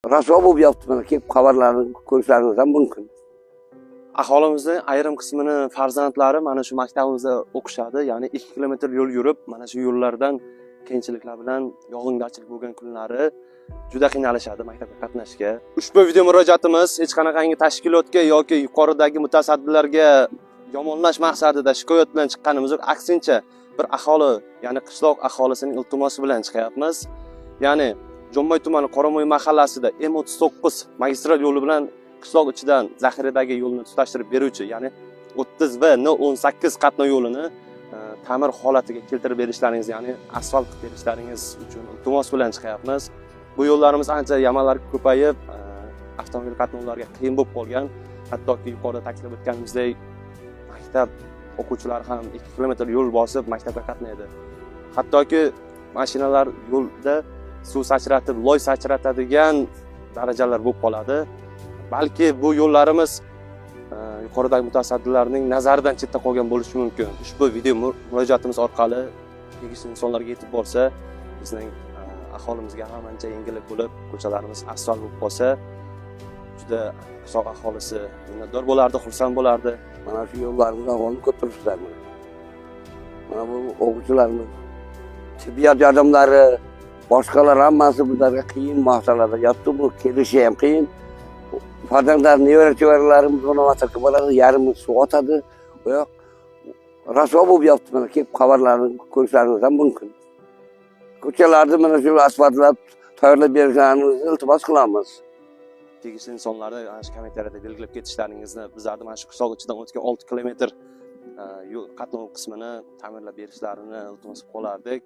Rasvo bo'lib yotibdi, mana kelib xabarlarni ko'rishlaringiz ham mumkin. Aholimizni ayrim qismini farzandlari mana shu maktabimizda o'qishadi, ya'ni 2 kilometr yo'l yurib, mana shu yo'llardan qiyinchiliklar bilan yog'ingarchilik bo'lgan kunlari juda qiynalishadi maktabga qatnashga. Ushbu video murojaatimiz hech qanaqangi tashkilotga yoki yuqoridagi mutasaddilarga yomonlash maqsadida shikoyat bilan chiqqanimiz yo'q. Aksincha, bir aholi, ya'ni qishloq aholisining iltimosi bilan chiqyapmiz. Ya'ni Jomboy tumani Qoramo'y mahallasida M39 magistral yo'li bilan qishloq ichidan zaxiradagi yo'lni tutashtirib beruvchi, ya'ni 30 V N18 qatnov yo'lini ta'mir holatiga keltirib berishlaringiz, ya'ni asfalt qilib berishlaringiz uchun iltimos bilan chiqyapmiz. Bu yo'llarimiz ancha yamalar ko'payib, avtomobil qatnovlariga qiyin bo'lib qolgan. Hattoki yuqorida ta'kidlab o'tganimizdek, maktab o'quvchilari ham 2 kilometr yo'l bosib maktabga qatnaydi. Hattoki mashinalar yo'lda suv sachratib, loy sachratadigan darajalar bo'lib qoladi. Balki bu yo'llarimiz yuqoridagi mutasaddilarning nazaridan chetda qolgan bo'lishi mumkin. Ushbu video murojaatimiz orqali tegishli insonlarga yetib borsa, bizning aholimizga ham ancha yengillik bo'lib, ko'chalarimiz asfalt bo'lib qolsa, juda qishloq aholisi minnatdor bo'lardi, xursand bo'lardi. Mana shu yo'llarimiz ahvolini ko'rib turibsizlar. Mana bu o'quvchilarimiz, tibbiyot yordamlari, boshqalar hammasi bularga qiyin masalada yotdi. Bu kelishi ham qiyin. Farzandlar, nevara chevarlarimiz mana maktabga boradi, yarmi suv otadi. U yoq rasvo bo'lib yotibdi, mana kelib xabarlarni ko'rishlaringiz ham mumkin. Ko'chalarni mana shu asfaltlab tayyorlab berishlaringizni iltimos qilamiz. Tegishli insonlarni ana shu kommentariyada belgilab ketishlaringizni, bizlarni mana shu qishloq ichidan o'tgan 6 kilometr yo'l qatnov qismini ta'mirlab berishlarini iltimos qilib qolardik.